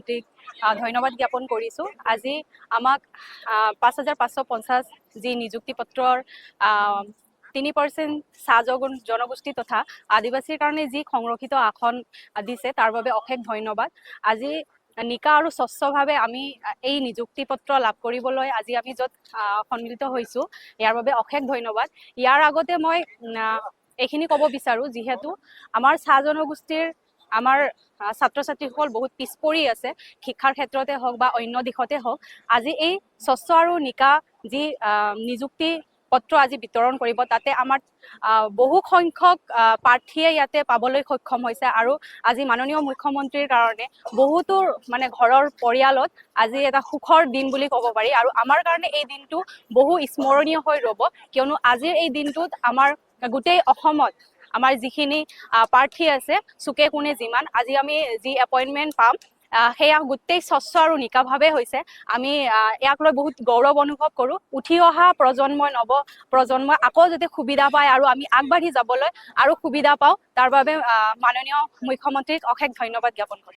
মুখ্যমন্ত্ৰীক ধন্যবাদ জ্ঞাপন কৰিছোঁ। আজি আমাক 5550 যি নিযুক্তি পত্ৰৰ 3% চাহ জনগোষ্ঠী তথা আদিবাসীৰ কাৰণে যি সংৰক্ষিত আসন দিছে, তাৰ বাবে অশেষ ধন্যবাদ। আজি নিকা আৰু স্বচ্ছভাৱে আমি এই নিযুক্তি পত্ৰ লাভ কৰিবলৈ আজি আমি য'ত সন্মিলিত হৈছোঁ, ইয়াৰ বাবে অশেষ ধন্যবাদ। ইয়াৰ আগতে মই এইখিনি ক'ব বিচাৰোঁ, যিহেতু আমাৰ চাহ জনগোষ্ঠীৰ আমাৰ ছাত্ৰ ছাত্ৰীসকল বহুত পিছ পৰি আছে, শিক্ষাৰ ক্ষেত্ৰতে হওক বা অন্য দিশতে হওক, আজি এই স্বচ্ছ আৰু নিকা যি নিযুক্তি পত্ৰ আজি বিতৰণ কৰিব, তাতে আমাৰ বহু সংখ্যক প্ৰাৰ্থীয়ে ইয়াতে পাবলৈ সক্ষম হৈছে। আৰু আজি মাননীয় মুখ্যমন্ত্ৰীৰ কাৰণে বহুতো মানে ঘৰৰ পৰিয়ালত আজি এটা সুখৰ দিন বুলি ক'ব পাৰি। আৰু আমাৰ কাৰণে এই দিনটো বহু স্মৰণীয় হৈ ৰ'ব, কিয়নো আজিৰ এই দিনটোত আমাৰ গোটেই অসমত আমাৰ যিখিনি প্ৰাৰ্থী আছে, চুকে কোণে যিমান আজি আমি যি এপইণ্টমেণ্ট পাম, সেয়া গোটেই স্বচ্ছ আৰু নিকাভাৱে হৈছে। আমি ইয়াক লৈ বহুত গৌৰৱ অনুভৱ কৰোঁ। উঠি অহা প্ৰজন্মই, নৱ প্ৰজন্মই আকৌ যাতে সুবিধা পায় আৰু আমি আগবাঢ়ি যাবলৈ আৰু সুবিধা পাওঁ, তাৰ বাবে মাননীয় মুখ্যমন্ত্ৰীক অশেষ ধন্যবাদ জ্ঞাপন কৰিছোঁ।